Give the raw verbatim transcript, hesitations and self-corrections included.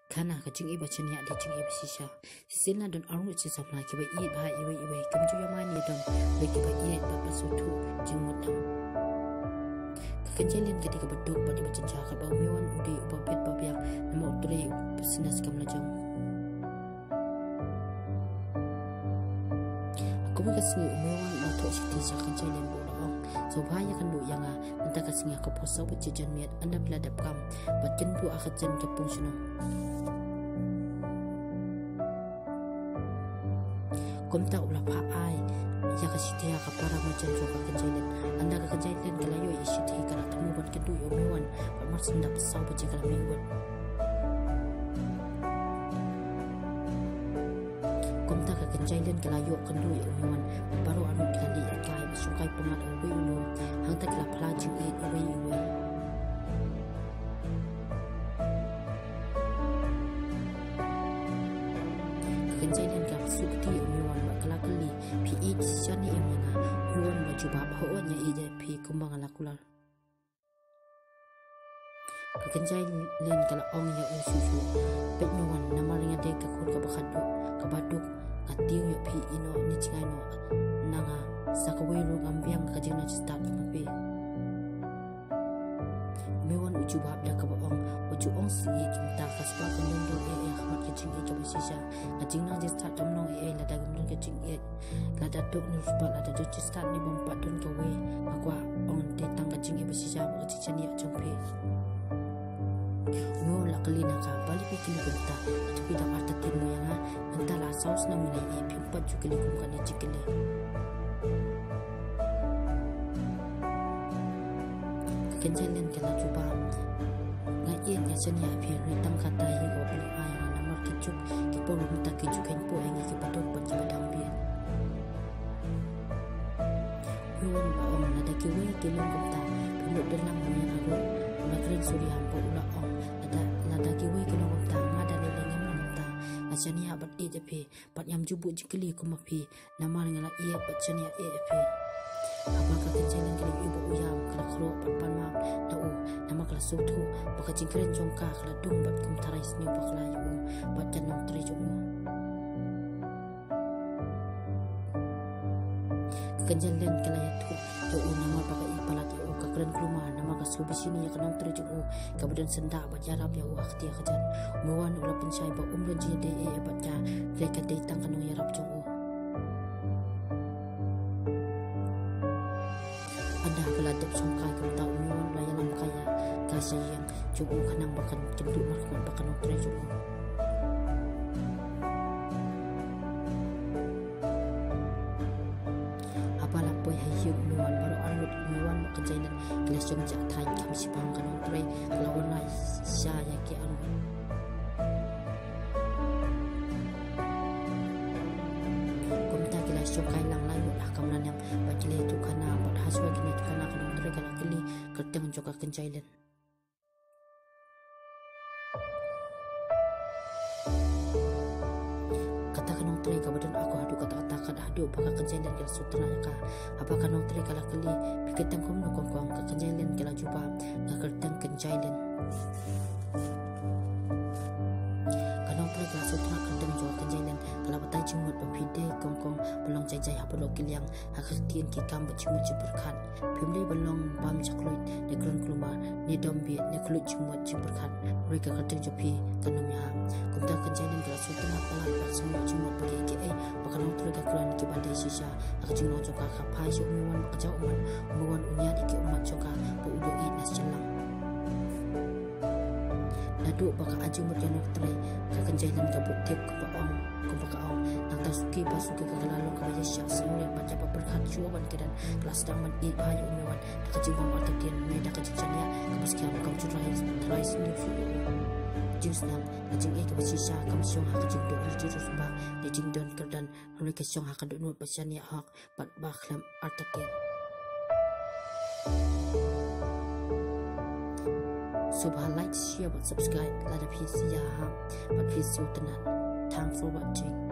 Kane ka jingïeit ba shaniah dei jingïeit ba shisha. Shisien la don arngut shi samla kiba ïeit bha iwei iwei. Kumjuh ïa ma ne don wei kiba ïeit bad ba sngewthuh jingmut lang. Ka kynjai Lian ka dei kaba duk bad kaba jynjar katba u Meiwan u dei uba bit ba biang namar u trei u business kam la jong. Ha kawei ka sngi u Meiwan u la thoh shithi sha ka kynjai Lian bad u la ong, sngewbha ïakynduh ïa nga, mynta ka sngi ha ka por saw baje janmiet ynda phi la dep kam, bad kynduh ha ka jaiñ ka pung shnong. Kumta u la phah ai ïa ka shithi ha ka para marjan jong ka kynjai Lian. Ynda ka kynjai Lian ka la ïoh ïa ka shithi ka la thmu ban kynduh ïa u Meiwan bad mar shen da ba saw baje ka la mih wut. Kumta ka kynjai Lian ka la ïoh kynduh ïa u Meiwan bad baroh arngut ki la leit ïakai bad shongkai pyngngad ha uwei u lum, hangta ki la phla jingïeit uwei uwei. Ka kynjai Lian ka la shu kti ïa u Meiwan bad ka la kylli, phi ïeit shane em ïa nga? U Meiwan u la jubab, hooid nga ïeit ïa phi kumba nga la kular. Ka kynjai Lian ka la ong ïa u shuh shuh, peit Meiwan, namar nga dei ka khun kaba khatduh kaba duk, nga tieng ïa phi ïeh noh ne jngai noh na nga, sa kawei ruh ngam biang ka jingnang jingstad jong phi. U Meiwan u jubab da kaba ong, wat ju ong sngewsih kumta, ka spah ka don dor eh ha khmat ka jingïeit kaba shisha. Ka jingnang jingstad kam long eh lada ngim don ka jingïeit. Lada duk ne riewspah, lada don jingstad ne bym pat don kawei, nga kwah ong dei tang ka jingïeit ba shisha bad ka jingshaniah jong phi. U Meiwan u la kylli na ka, balei phi kylli kumta? Hato phi dang artatien mo ïa nga? Mynta la saw snem ngi la ïeit, phim pat ju kylli kum kane jingkylli. Ka kynjai Lian ka la jubab, nga ïeit, nga shaniah ïa phi, hynrei tang katta hi kaba pynlong ai ïa nga, namar ki juk ki por mynta ki juk hynrei poi ïa ngi kiba duk bad kiba dang bieit. U Meiwan u la ong, lada kiwei ki long kumta, phim nud don lang mo ïa nga ruh? U la kren suriam bad u la ong, lada, lada kiwei ki long kumta, nga da lei lei ngam long kumta. Nga shaniah bad ïeit ïa phi bad ngam ju buh jingkylli kum ma phi, namar nga la ïeit bad shaniah ïeit ïa phi. Haba ka kynjai Lian ka la ïohi ba u ïam, ka la khroh bad pan map na u, namar ka la sngewthuh ba ka jingkren jong ka ka la dung bad kum tharai sniew bakla ïa u bad ka nongtrei jong u. Ka kynjai Lian ka la ïathuh ïa u namar ba ka ïeit palat ïa u, ka kren kulmar namar ka sngewbishni ïa ka nongtrei jong u kaba don syndah bad ïarap ïa u ha ka ktien ka jait. U Meiwan u la pynshai ba um don jingïadei ei ei bad ka, hynrei ka dei tang ka nongïarap jong u. Ynda ka la dep shongkai kumta, u Meiwan u la ïalam kai ïa ka sha ïing jong u khnang ba kan kynduh markhmat bad ka nongtrei jong u. Haba la poi ha ïing u Meiwan, baroh arngut u Meiwan bad ka kynjai Lian ki la shong jah thaiñ, kham shipang ka nongtrei ka la wan lai sha ïa ki arngut. Kumta ki la shongkai lang lai ngut ha kamra niam bad ki la ïathuhkhana, bad ha shuwa kin ïathuhkhana ka nongtrei ka la kylli kyrteng jong ka kynjai Lian. Kata ka nongtrei kaba don akor haduh katta katta, kat haduh ba ka kynjai Lian ka la sngewtynnat ïa ka. Haba ka nongtrei ka la kylli, phi kyrteng kumno kong kong? Ka kynjai Lian ka la jubab, nga kyrteng Kynjai Lian. Ka nongtrei ka la sngewtynnat kyrteng jong ka kynjai Lian, ka la batai jingmut ba, phi dei kong kong ba long jai jai ha baroh ki liang, ha ka ktien ki kam bad jingmut jingpyrkhat. Phim dei ban long bam jakluid, ne kren kulmar, ne dom bieit, ne khluit jingmut jingpyrkhat. Hynrei ka kyrteng jong phi kan ym ïahap. Kumta ka kynjai Lian ka la sngewtynnat palat bad sngew ïoh jingmut ba kiei kiei ba ka nongtrei ka kren kiba dei shisha. Ha ka jinglong jong ka, ka phai sha u Meiwan bad ka jaw ummat. U Meiwan u ñiad ïa ki ummat jong ka ba u duh ïeit na shynrang. Naduh ba ka ai jingmut ïa ka nongtrei, ka kynjai Lian ka bud thik kumba ong, kumba ka ong, nangta suki pa suki ka la long kaba ïaishah sngewriat bad kaba pyrkhat shuwa ban kren, ka la sdang ban ïeit bha ïa u Meiwan da ka jingbym artatien ne da ka jingshaniah kaba skhem, kam ju tharai, tharai sniew shuh ïa u. Jingsneng, ka jingïeit kaba shisha kam shong ha ka jingduh riewjingriew symbai ne jingdon kyrdan, hynrei ka shong ha ka dohnud ba shaniah hok bad ba khlem artatien. Sngewbha like, share bad subscribe lada phi sngewsih bad phi sngewtynnat. Thanks for watching.